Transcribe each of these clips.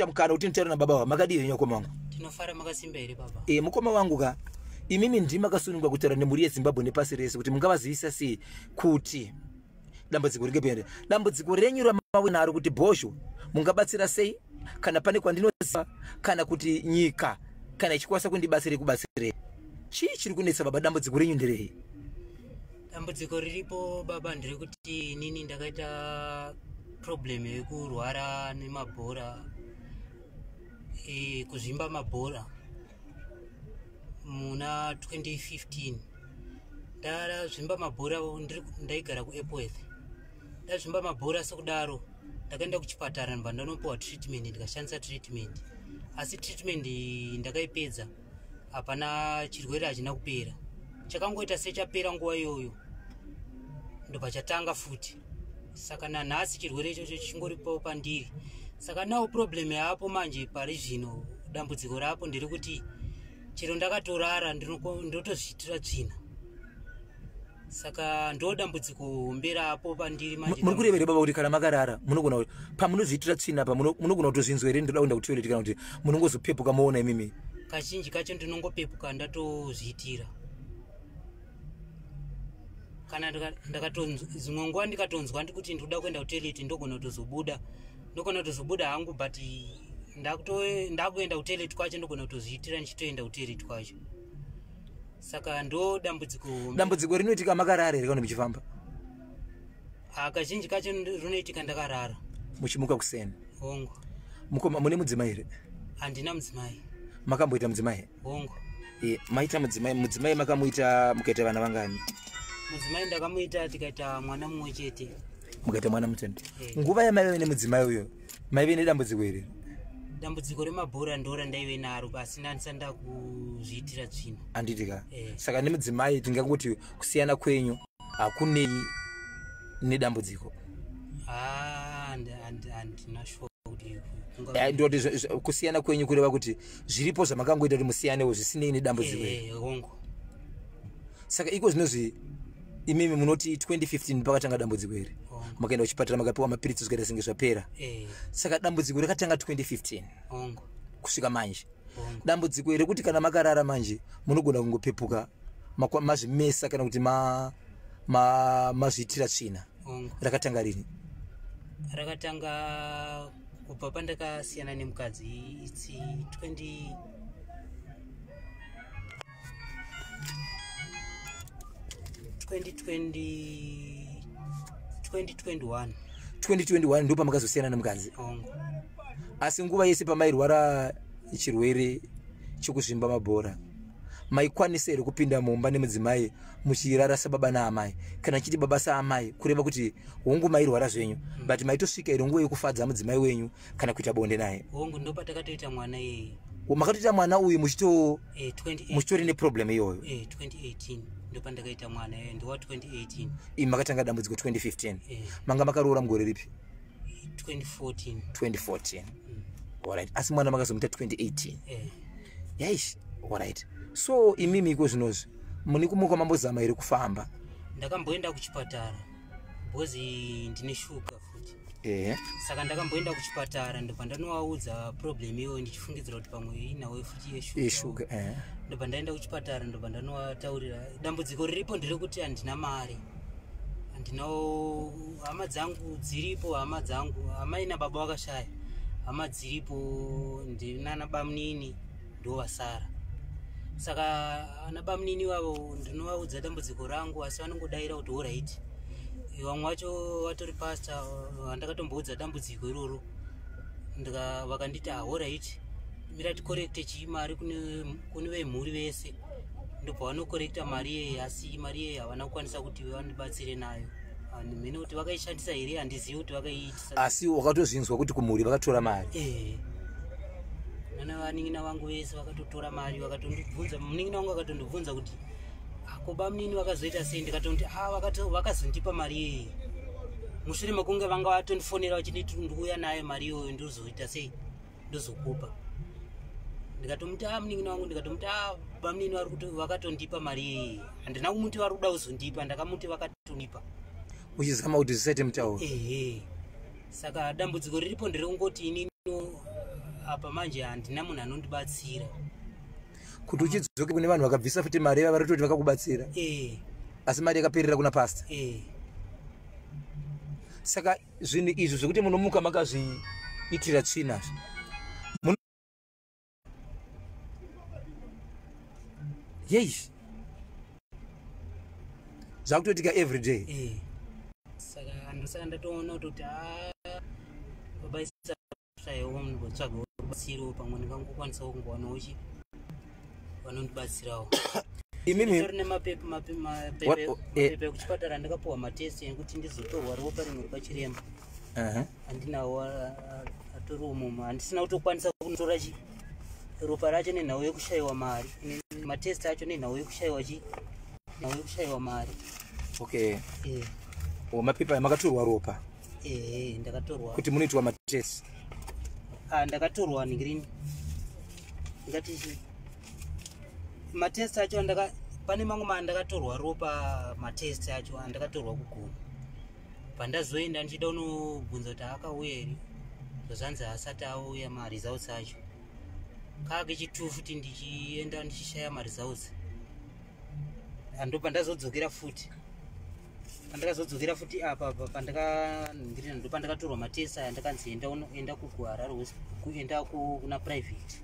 Mukana kuti nditaure nababa vava. Makadii henyu mukoma wangu? Tinofara, makasimba here baba? E, mukoma wangu ka, imimi ndimi makasunungwa kutaura nemhuri yeZimbabwe nepasi rese kuti mungavazivisa sei kuti dambudziko ringepere. Dambudziko renyu ramave naro kuti bhozho mungabatsira sei, kana pane kwandinoziva, kana kuti nyika kana ichikwanisa kundibatsira, kubatsirei. Chii chiri kunetsa baba? Dambudziko renyu nderei? Dambudziko riripo baba nderekuti inini ndakaita problem yekurwara nemabhora, kuzvimba mabhora muna 2015. Ndazvimba mabhora, ndaigara kuEpworth. Ndazvimba mabhora sekudaro, ndakaenda kuchipatara, ndobva ndanopiwa treatment. Ndikashandisa treatment, asi treatment ndakaipedza, hapana, chirwere hachina kupera. Chakangoita sechapera nguva iyoyo, ndobva chatanga futi. Saka nanhasi chirwere ichocho chichingoripo pandiri. Saka nawo problem yaapo manje pari zvino, dambudziko rapo nderekuti chero ndakatorara ndotozviitira tsvina. Saka ndo dambudziko hombe rapo pandiri manje. Muri kureva here baba kuti kana makarara munogona pamunozviitira tsvina pa munogona kutozvinzwa here, "Ndoda kuenda kutoilet," kana kuti munongozopepuka moona imimi? Kazhinji kacho ndinongopepuka ndatozviitira. Kana ndakatonzwa, dzimwe nguva ndikatonzwa ndikuti ndikuda kuenda kutoilet, ndogona kutozobuda, ndogona kutozobuda hangu, but ndakuenda kutoilet kwacho ndogona kutozviitira ndichitoenda kutoilet kwacho. Saka ndo dambudziko hombe. Dambudziko rinoitika makarara here kana muchifamba? Ah, kazhinji kacho rinoitika ndakarara. Muchimuka kuseni? Hongu. Mukoma, mune mudzimai here? Handina mudzimai. Makamboita mudzimai? Hongu. E, maita mudzimai. Mudzimai makamuita mukaita vana vangani? Mudzimai ndakamuita, tikaita mwana mumwe chete. Mukaita mwana mutende? Eh. Nguva yamaive nemudzimai uyo maive nedambudziko here? Dambudziko remabhora ndo randaive naro, asi ndandisati ndakuzviitira tsvina. Handiti ka? Eh. Saka nemudzimai tingangoti kusiyana kwenyu hakunei nedambudziko? Ah, handina sure kuti Eh, ndoti kusiyana kwenyu kureva kuti zviripo zvamakangoita kuti musiyanewo zvisinei nedambudziko iri? Eh, hongu. Saka iko zvinozvi imimi munoti 2015 pakatanga dambudziko iri? Hongu. Makaenda kuchipatara, makapiwa mapiritsi, zvikaita senge zvapera? Eh. Saka dambudziko rakatanga 2015? Hongu. Kusvika manje? Hongu. Dambudziko iri rekuti kana makarara manje munogona kungopepuka mazvimesa kana kuti mazviitira tsvina? Hongu. Rakatanga rini? Rakatanga kubva pandakasiyana nemukadzi. It's 20 2020, 2021. 2021 ndo pamakazosiyana nemukadzi? Hongu. Asi nguva yese pamairwara chirwere chekuzvimba mabhora, maikwanisa here kupinda mumba nemudzimai muchirara sababa naamai? Kana chiti baba saamai, kureva kuti hongu mairwara zvenyu, but maitosvika here nguva yekufadza mudzimai wenyu kana kuita bonde naye? Hongu, ndo patakatoita mwana iyeye. Makatoita mwana uyu muchito 28 muchitori neproblem iyoyo? 2018 ndo pandakaita mwana, ndowa 2018. Imi makatanga dambudziko 2015? Eh. Manga makaroora mugore ripi? 2014. 2014, alright. Asi mwana makazomuita 2018? Eh. Yaish, alright. So imimi iko zvinozvi mune kumuka mambozama here kufamba? Ndakamboenda kuchipatara because ndine shuga futi. Saka ndakamboenda kuchipatara, ndobva ndanovaudza problem iyoyo, ndichifungidzira kuti pamwe inawo futi yeshuga. Yeshuga, eh. Ndobva ndaenda kuchipatara, ndobva ndanovataurira dambudziko riripo nderekuti handina mari, handinawo hama dzangu dziripo, hama dzangu, amai nababa vakashaya, hama dziripo ndinana bamunini ndo vasara. Saka ana bamunini vavo ndinovaudza dambudziko rangu, asi vanongodaira kuti alright. Vamwe vacho vatori pastor vandakatomboudza dambudziko iroro, vakanditi, "Alright, mira ticollecte chii mari kune vemhuri vese." Ndobva vanocollecta mari iyeye, asi mari iyeye havana kukwanisa kuti vandibatsire nayo. Mhene kuti vakaishandisa here, handizivi kuti vakaiitisa. Asi wakatozvinzwa kuti kumhuri vakatora mari? Eh, nana vanin'ina vangu vese vakatotora mari. Vakatondibvunza, munin'ina wangu akatondibvunza kuti, "Ako bamunini vakazoita sei?" Ndikatonditi, "A, vakazondipa mari iyeye mushure mekunge vanga vatondifonera vachinditi ndikuuya nayo mari iyoyo, ndozoita sei, ndozokupa." Ndikatomuti, "A, munin'ina wangu," ndikatomuti, "A, bamunini vakatondipa mari iyeye." Handina kumuti vari kuda kuzondipa, ndakamuti vakatondipa. Uchizama kuti zvisaite mutauro. Ehe. Saka dambudziko riripo nderekungoti inini Apa manje handina munhu anondibatsira. Kuti uchidzoke kune vanhu vakabvisa futi mari vari kutoti vakakubatsira. Asi mari yakaperera kuna pastor. Saka zvinhu izvi zvekuti munomuka makazviitira tsvina. Yei. Zvakutoitika every day. Saka ndosaka ndatoona kuti baba isawo munhu rubatsiro pamwe ndingangokwanisawo kungowanawo chi vanondibatsirawo. Imimi nemapepa mapepa ekuchipatara ndakapuwa matest ekuti ndizotorwa ropa rimwe repachiremba. Handinawo atori umomo, handisina kutokwanisa kunotora chi ropa racho nenhau yekushayiwa mari, matest acho nenhau yekushayiwa chi nhau yekushayiwa mari. Okay. Mapepa makatorwa ropa? Ndakatorwa. Kuti munoitwa matest? Ndakatorwa ngirini ngati matest acho pane mamwe mandakatorwa ropa, matest acho andakatorwa kuGoma. Pandazoenda ndichida unobvunza kuti akauya here, zvazvanzi asati auya maresults acho. Kaakechi2 futi ndichienda ndichishaya maresults. Ndopandazodzokera futi. Pandakazodzokera futi apa pandakaningirira ndopandakatorwa matest aya, ndakanzi enda kuHarare, kuenda kuna private.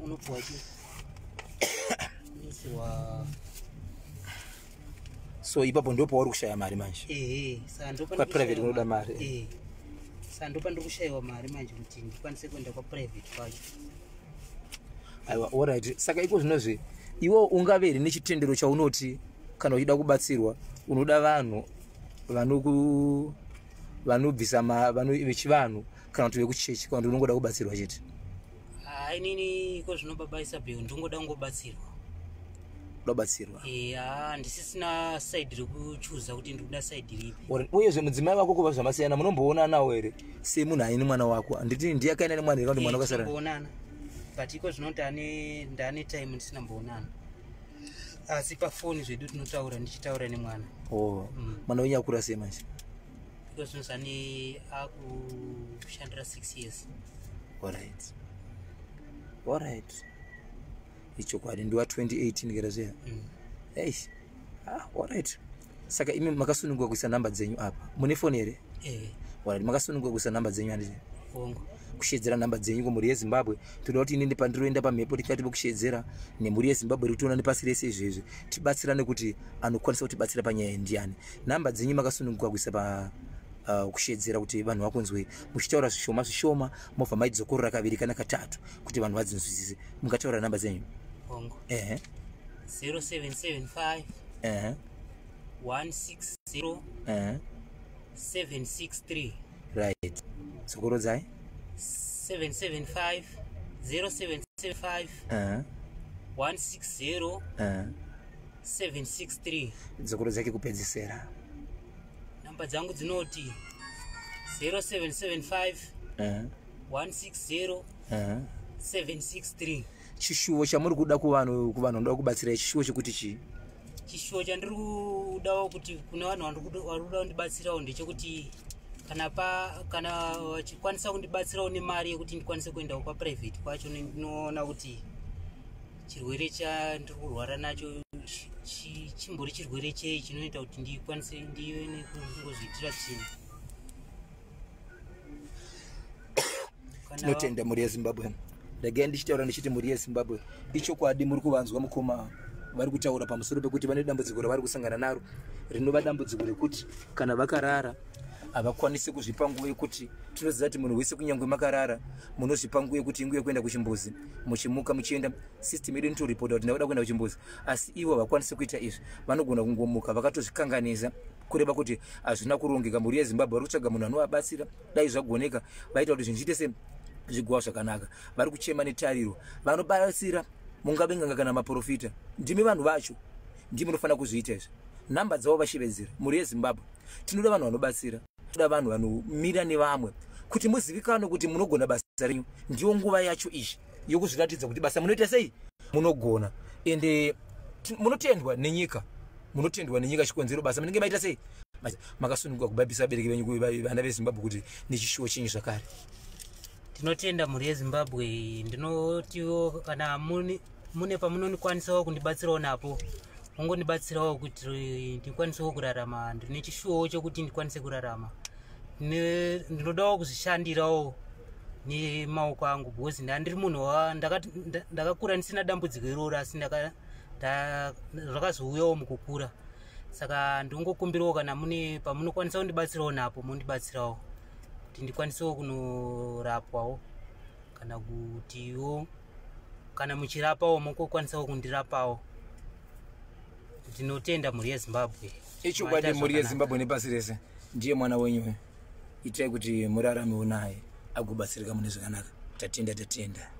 Unopuwa chi unoisirwa. So ipapo ndipo pauri kushaya mari manje. Saka ndopa kwa private kunoda mari. Saka ndopa ndiri mari manje kuti ndikwanise kuenda kwa private kwacho. Aiwa, alright. Saka iko zvinozvi iwe ungave nechitendero chaunoti kana uchida kubatsirwa unoda vanhu vanobvisa vechivanhu kana kuti vekuchechi, kana kuti unongoda kubatsirwa chete? Inini iko zvino baba Isabel ndingoda kungobatsirwa. Kubatsirwa. Handisisina side rekuchuza kuti ndikuda side ripi. Uyezve mudzimai wako kuva zvamasiyana munomboonanawo here semunhu aine mwana wako? Handiti ndiye akaenda nemwana here kana mwana wakasara? Tomboonana. But iko zvino ndane time ndisina mboonana. Asi pafoni zvedu tinotaura, ndichitaura nemwana. Mwana wenyu akura sei manje? Iko zvino zvane akushandira 6 years. Alright. Alright. Ichokwadi ndiwa 2018 kera zviya. Eish. Alright. Saka imi makasununguka kuisa namba dzenyu apa. Mune foni here? Alright, makasununguka kuisa namba dzenyu handiti? Hongu. Kushedzera namba dzenyu kumhuri yeZimbabwe. Toda kuti inini pandiroenda pamhepo tikati vokushedzera nemhuri yeZimbabwe iri kutiona nepasi rese izvezvi. Tibatsirane kuti anokwanisa kutibatsira panyaya ndiani. Namba dzenyu makasununguka kuisa pa kushedzera kuti vanhu vakunzwe muchitaura zvishoma zvishoma, mobva maidzokorora kaviri kana katatu kuti vanhu vadzinzwisise. Mungataura namba dzenyu? Hongu. 0775 160 763. Right. Dzokorodzai. 775 0775 160 763. Dzokorodzai kekupedzisera. Namba dzangu dzinoti 0775 160 763. Chishuwo chamuri kuda kuvanhu vanoda kubatsira, chishuwo chekuti chii? Chishuwo chandiri kudawo kuti kune vanhu vari kuda kundibatsirawo ndechekuti kana vachikwanisa kundibatsirawo nemari yekuti ndikwanise kuendawo kwaprivate kwacho, ndinoona kuti chirwere chandiri kurwara nacho chimbori chirwere chei chinoita kuti ndikwanise ndione kungozviitira chinhu. Tinotenda mhuri yeZimbabwe. Regai ndichitaura ndichiti mhuri yeZimbabwe, ichokwadi muri kuvanzwa mukoma vari kutaura pamusoro pekuti vane dambudziko ravari kusangana naro, rinova dambudziko rekuti kana vakarara havakwanisi kuzvipa nguva yekuti, tinoziva kuti munhu wese kunyange makarara munozvipa nguva yekuti inguva yekuenda kuchimbuzi, muchimuka muchienda, system yedu inotoripota kuti ndauda kuenda kuchimbuzi, asi ivo havakwanisi kuita izvi. Vanogona kungomuka vakatozvikanganisa, kureva kuti hazvina kurongeka. Mhuri yeZimbabwe vari kutsvaga munhu anovabatsira, dai zvagoneka vaita kuti zvinhu zviite se zvigova zvakanaka. Vari kuchema netariro, vanobatsira mungave nganga kana maprofita, ndimi vanhu vacho, ndimi munofanira kuzviita izvi. Namba dzavo vashevedzera. Mhuri yeZimbabwe, tinoda vanhu vanobatsira, toda vanhu vanomira nevamwe kuti muzivikanwe kuti munogona basa renyu. Ndiyo nguva yacho izvi yokuzviratidza kuti basa munoita sei, munogona, ende munotendwa nenyika, munotendwa nenyika chikonzero basa munenge maita sei. Makasununguka kubabisa vabereki venyu vana veZimbabwe kuti nechishuwo chenyu zvakare. Tinotenda mhuri yeZimbabwe. Ndinotiwo kana mune pamunonikwanisawo kundibatsirawo napo, mungondibatsirawo kuti ndikwanisewo kurarama. Ndine chishuwo chokuti ndikwanise kurarama. Ndinodawo kuzvishandirawo nemaoko angu, because ndandiri munhu ndakakura ndisina dambudziko iroro, asi zvakazouyawo mukukura. Saka ndingokumbirawo kana mune pamunokwanisa kundibatsirawo napo, mondibatsirawo kuti ndikwanisewo kunorapwawo, kana kutiwo kana muchirapawo mukokwanisawo kundirapawo. Ndinotenda mhuri yeZimbabwe. Ichokwadi, mhuri yeZimbabwe nepasi rese, ndiye mwana wenyu. Itai kuti muraramewo naye agobatsirika mune zvakanaka. Tatenda, tatenda.